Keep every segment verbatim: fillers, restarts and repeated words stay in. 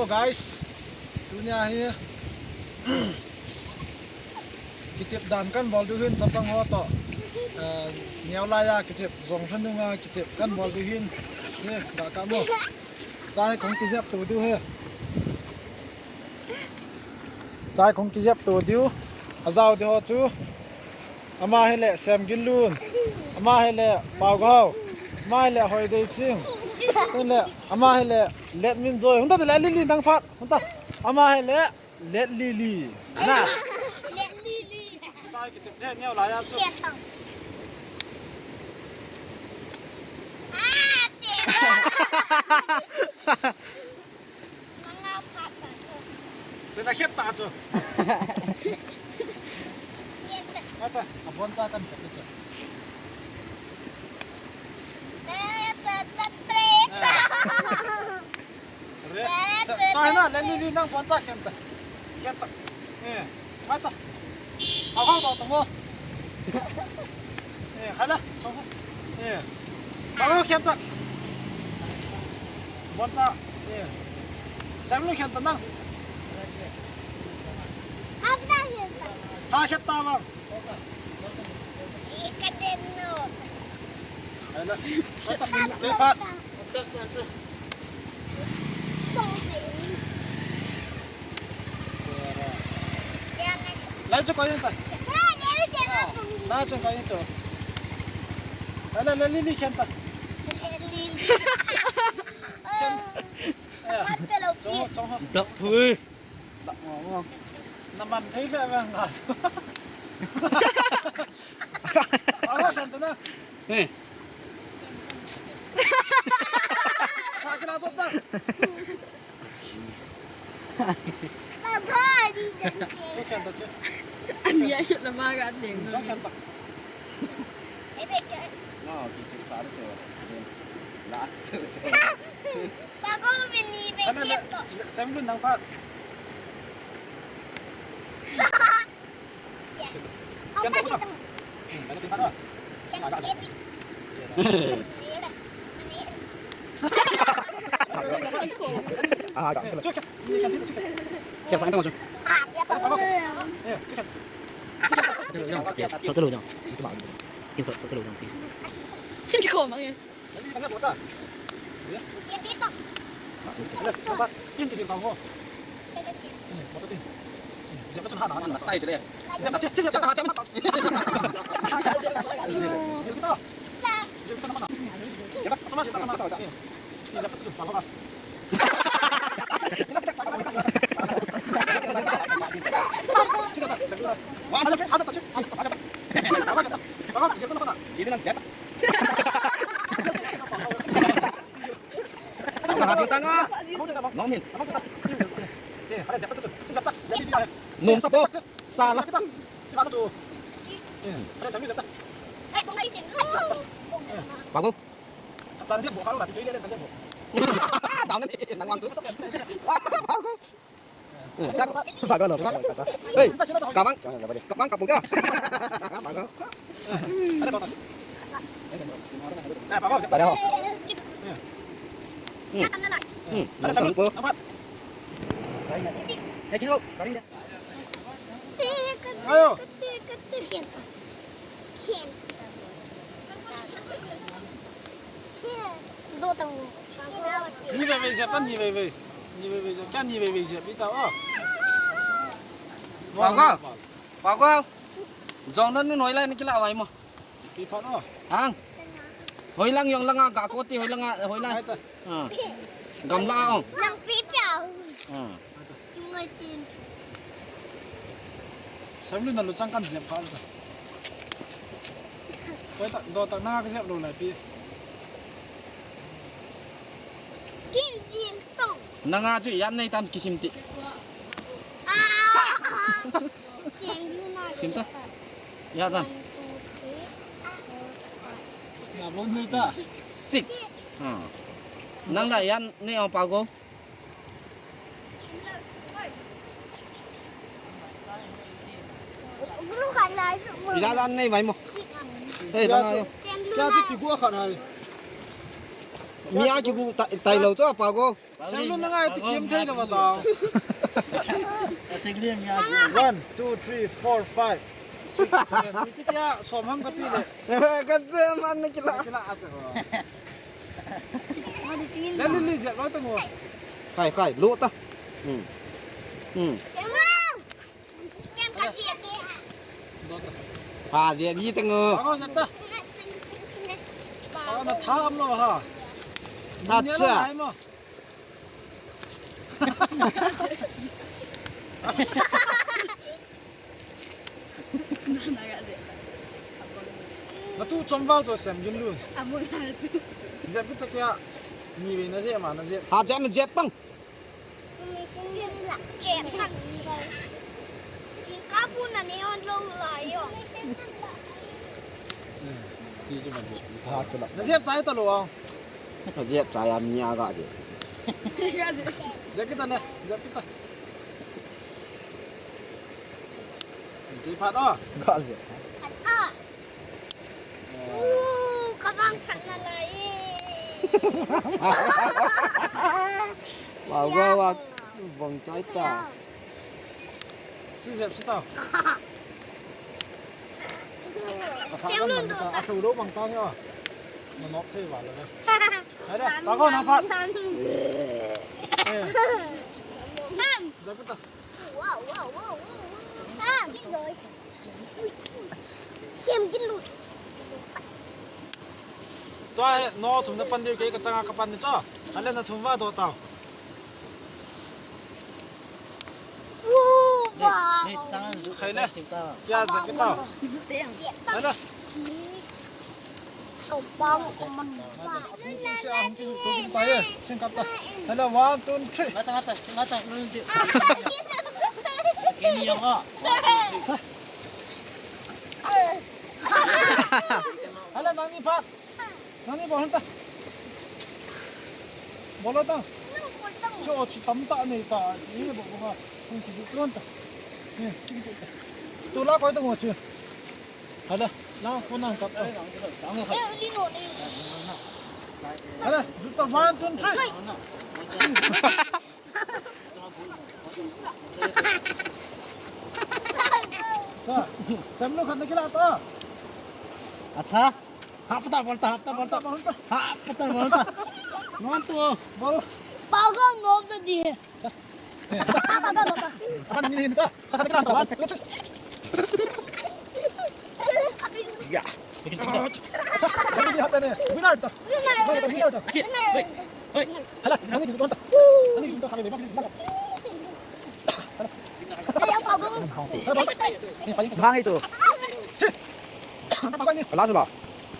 Guys, tunia hi kichep dan kan bol diu hin chapang ho toh. Eh, neo laiya kichep, jong lhun nunga kichep kan bol diu hin. Hi, ga ka mo. Chai kong kijep to diu hi. Chai kong kijep to diu. Ajao diu ho chu. Ama hi le Semginlun. Ama hi le Paogao. Ama hi le Hoideiching. Hi le, ama hi le Letminjoi. Hung ta le Lily nang phat. Hung ta. Ama hi le Letlili. Na. Letlili. Hung ta kichep ne neo laiya chu. Ah, Tena khet ta chu. Ata, abon cha kan khet chu. Re, sa, sa na, Letlili nang bon cha khen ta. Khen ta. Eh. Mata. Au, au, tong, tong mo. Eh, hala, chong. Eh. Balo khen ta. Bon cha. Eh. Semlu khen ta nang. Hapna khen ta. Ha khen ta bang. Eh, ka den no. Hala. Mata. Lepat. Lai chu koi ta. Lai chu koi to. Lai, lai, Lily khen ta. Khen. Eh. Chong, chong. Dak thui. Dak mo, mo. Na man thei le vang nga. Awa khen ta na. Eh. Sa kena to ta. Papa, di dan ke. Su khen ta su. An ya shi la ma ga leng no. Su khen ta. Ebe ke. No, ki chu sa de su. La chu su. Papa, ko bini be ke to. Semlu nang phat. Nom sa po. Sala. Bago. Dam na ni nang wang chu. Bago. Bago lo. Hey, kamang. Kamang kapunga. Bago. Pareho. Hmm. Hmm. Ayo. Ni vei vei jep ta, ni vei vei. Ni vei vei jep, kya ni vei vei jep, ita o. Pago. Pago. Jong na nun hoilang na kila wai mo. Pi pha no. Hang. Hoilang jong langa ga ko ti hoilang a, hoilang. Ai ta. Ha. Gamla o. Lang pi pia. Ha. Ngai tin. Semlu na luchang kan jep pha ta. Koi ta, do ta na ka jep lo lai pi. Kin jin tong. Nanga chu yan nei tam kisim ti. Ah. Semlu na. Sim ta. Ya ta. One, two, three, four, five. Na bon nei ta. Six. Six. Ha. Nang da yan nei ong Pago. Ija dan nei mai mo. Hey, kya dan chi, ayo. Kya chi ki gua khat hai. Mi a kigu tai, tai lou chu apa go. Seng lun na ngai ti kim thei na ba ta. Ka sing lian nga. One, two, three, four, five, six, seven. Ni ti kia som ham ka ti le. Ka te man na kila. Kila a chu. Lali li zia lo ta ngo. Khai, khai, lo ta. Hmm. Hmm. Ha, zia bi ta ngo. Ako zia ta. Ako na tham lo ha. Acha. Natu chomval cho sem gin lu. Zep kita kia. Ni ve na zep ma na zep. Ha, zep na zep tang. Ka bu na ne on lo la yo. Ti chu ma zep. Ha, tu la. Na zep chai ta lo a. Na zep chai a mi a ga zep. Zep kita ne, zep kita. Ti phat o. Ga zep. Phat o. Uh, ka vang phat na lai. Wow, wow, wow. Bong chai ta. Si zep si ta. Siang lun do ta. A shu do bang ta nia. Ma nok thei va le. Hai da, ta ko na phat. Eh. Zep ta. Wow, wow, wow, wow, wow. Ah, rồi. Xem cái lụt. Tua no thum na pan diu ke ka changa ka pan ni cho. Ale na thum va do tao. Wow. Khai le. Kya zep ke tao. Zep te. Ale. Khẩu bông của mình. Hello, one, two, three. Ngata, ngata, ngata, ngata. Ini yang ah. Hello, nangni phat. Nangni bol ta. Bol ta. Cho chi tam ta nei ta. Ni bol bol ha. Kung ki tu ta. Ni, ki tu ta. Tu la ko ta mo chi. Hala, lang ko nang kap. Hala, juta one, two, three. Sa, sam lo khat na kila ta. Acha. Hap ta, bol ta, hap ta, bol ta. Hap ta, bol ta. Nuan tu. Bol. Pagal no ta di.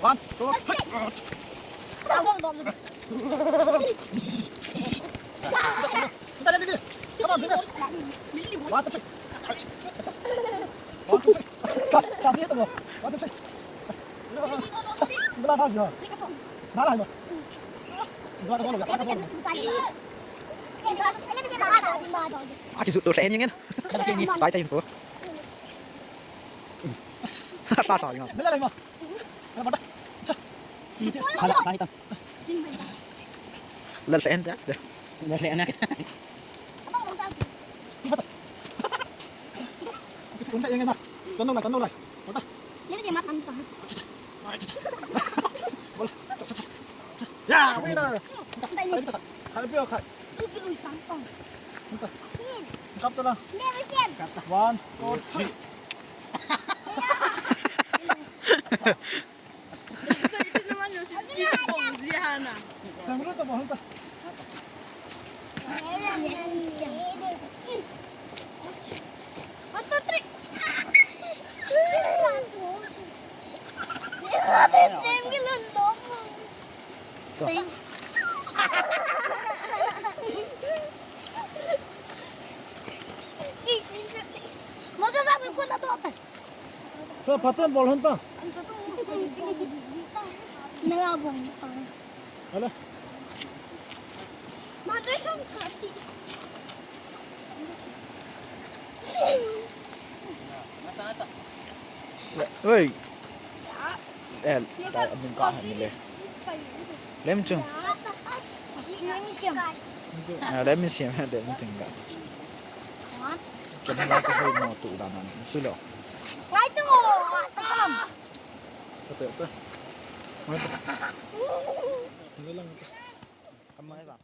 One, two, three. Come on, Vivesh. One, two, three. One, two, three. One, two, three. Bela pha jo. Bela pha jo. Aki sut to len yang. Tai tai info. Pha pha yang. Bela lai ma. Hala, hala, hala. Lal sa enda. Lal sa enda. Tonton lai, tonton lai. Mata. Bola. Ya, winner. Hai pio khai. Kap to la. One, two, three. Sangro to bahut ta. Mo to sa ko la to. Sa patan bol hon ta. Nala bong ta. Hala. Ma to som khati. Oi. El, ta amin ka han le. Lem chung. Lemsiam. Ah, lemsiam, lemsiam ka. What? Kena la ka hoi mo tu da man. Sulo. Ngai tu. Safam. Kata, kata. Ngai tu. Hello lang. Kamai ba.